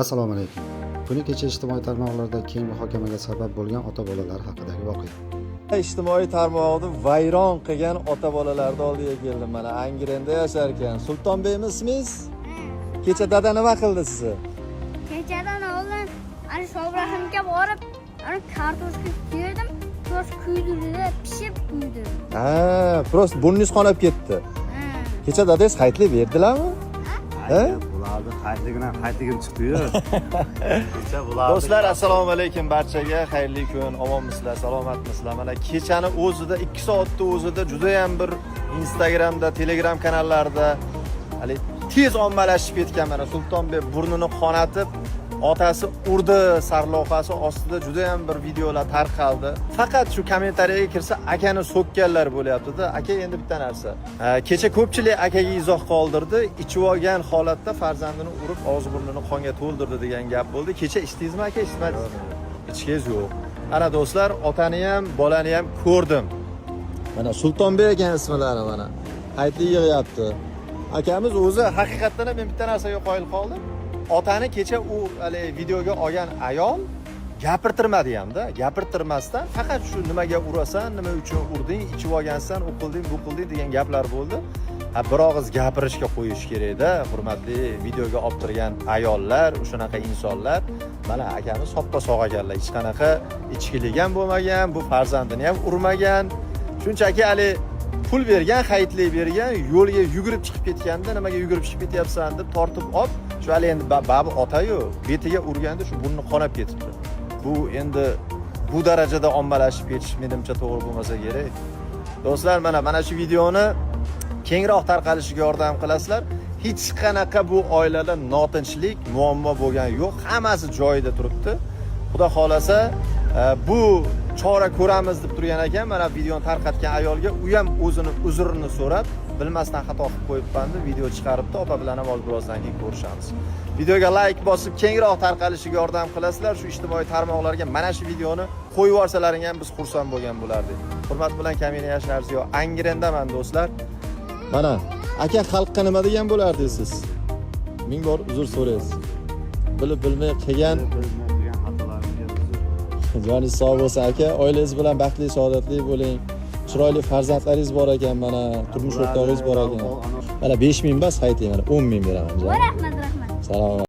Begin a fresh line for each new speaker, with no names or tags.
Assalomu alaykum. Kuni kecha ijtimoiy tarmoqlarda keng muhokamaga sabab bo'lgan ota-bolalar haqidagi voqea.
Ijtimoiy tarmoqni vayron qilgan ota bolalarni oldiga keldim. Mana Angrenda yashar ekan. Sultonbekmi ismingiz? Kecha dada nima qildi sizni?
Kechadan oldin ana Shobrahimga borib, ana kartoshka terdim, tosh kuydirdi, pishib kuydi.
Ha, просто burningiz qonab ketdi.
Ha.
Kecha dadangiz hayitlik berdilarmi? Ha?
Bularni hayitligidan hayitligim chiqdi-yu. Kecha bularni.
Do'stlar, assalomu alaykum barchaga. Xayrli kun. Omonmisizlar, salomatmisizlar? Mana kechani o'zida 2 soatda o'zida juda ham bir Instagramda, Telegram kanallarida hali tez ommalashib ketgan mana Sultonbek burnini qonatib otasi urdi sarlavhasi ostida juda ham bir videolar tarqaldi. Faqat shu kommentariyaga kirsa akani so'kkanlar bo'lyapti-da. Aka, endi bitta narsa. Kecha ko'pchilik akaga izoh qoldirdi. Ichib olgan holatda farzandini urib, og'iz burnini qonga to'ldirdi degan gap bo'ldi. Kecha ichdingizmi aka, ichmadingizmi? Ichgingiz yo'q. Ana do'stlar, otani ham, bolani ham ko'rdim. Mana Sultonbek ekan ismilari mana. Hayitlik yig'yapti. Akamiz o'zi haqiqatdan ham men bitta narsaga qoyil qoldim. Otani kecha u hali videoga olgan ayol gapirtirmadi hamda, gapirtirmasdan faqat shu nimaga urasan, nima uchun urding, ichib olgansan, u qilding, bu qilding degan gaplar bo'ldi. Ha, bir og'iz gapirishga qo'yish kerakda, hurmatli videoga olib turgan ayollar, shunaqa insonlar. Mana akamiz soppa sog' ekanlar, hech qanaqa ichkilik ham bo'lmagan, bu farzandini ham urmagan. Shunchaki hali pul bergan, hayitlik bergan, yo'lga yugurib chiqib ketganda nimaga yugurib chiqib ketyapsan deb tortib olib, shu hali endi babi otayu betiga urganda shu burni qonab ketibdi. Bu endi bu darajada ommalashib ketish menimcha to'g'ri bo'lmasa kerak. Do'stlar, mana shu videoni kengroq tarqalishiga yordam qilasizlar. Hech qanaqa bu oilada notinchlik, muammo bo'lgani yo'q. Hammasi joyida turibdi. Xudo xolasa, bu chora ko'ramiz deb turgan ekan. Mana videoni tarqatgan ayolga u ham o'zini uzrini so'rab, bilmasdan xato qilib qo'yibman deb video chiqaribdi. Opa bilan ham hozir birozdan keyin ko'rishamiz. Videoga like bosib, kengroq tarqalishiga yordam qilasizlar. Shu ijtimoiy tarmoqlarga mana shu videoni qo'yib yuborsalaring ham biz xursand bo'lgan bo'lardik. Hurmat bilan Kamina Yashnar Ziyo, Angrendaman do'stlar. Mana aka, xalqqa nima degan bo'lardingiz siz? Ming bor uzr so'raysiz. Bilib bilmay qilgan
Bilmay qilgan xatolarimga uzr.
Joningiz sog' bo'lsin aka, oilangiz bilan baxtli, saodatli bo'ling. Chiroyli farzandlaringiz bor ekan, mana turmush o'rtog'ingiz bor ekan. Mana 5000 emas, hayitlik mana 10 000 beraman.
Rahmat, rahmat.
Salomat.